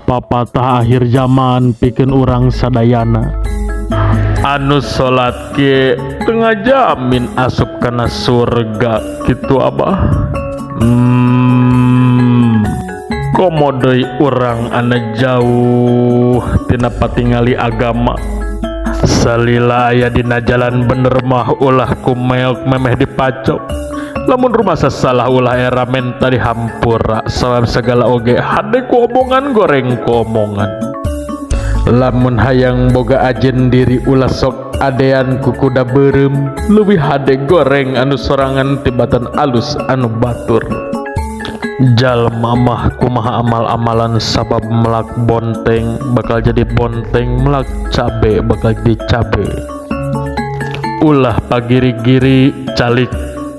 Papatah akhir zaman pikeun urang sadayana. Anu salat ge teu ngajamin asup kana surga kitu, Abah. Komo deui urang anu jauh tina patingali agama. Salila aya dina jalan bener mah ulah ku meok memeh dipacok. Lamun rumasa salah, ulah era menta dihampura, sabab sagala oge hade ku omongan, goreng ku omongan. Lamun hayang boga ajen diri, ulah sok adean ku kuda beureum, leuwih hade goreng anu sorangan tibatan alus anu batur. Jalma mah kumaha amal-amalan, sabab melak bonteng bakal jadi bonteng, melak cabe bakal jadi cabe. Ulah pagiri-giri calik,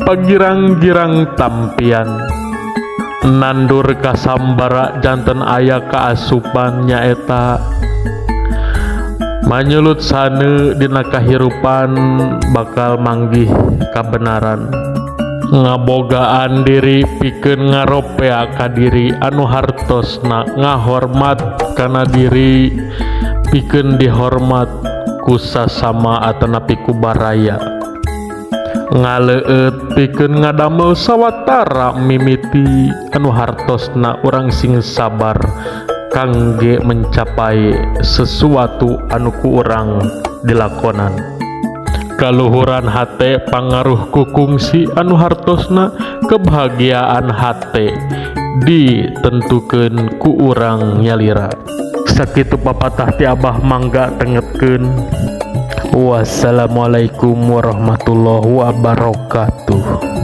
pagirang-girang tampian. Nandur kasambara janten aya kaasupan, nyaeta manyulut saneu dina kahirupan bakal manggih kabenaran. Ngabogaan diri pikeun ngaropea ka diri, anu hartosna ngahormat kana diri pikeun dihormat ku sasama atanapi ku baraya. Ngaleueut pikeun ngadamel sawatara mimiti, anu hartosna urang sing sabar kangge mencapai sesuatu anu ku urang dilakonan. Kaluhuran hate pangaruh ku kungsi, anu hartosna kebahagiaan hate ditentukeun ku urang nyalira. Sakitu papatah ti Abah, mangga tengetkeun. Wassalamualaikum warahmatullahi wabarakatuh.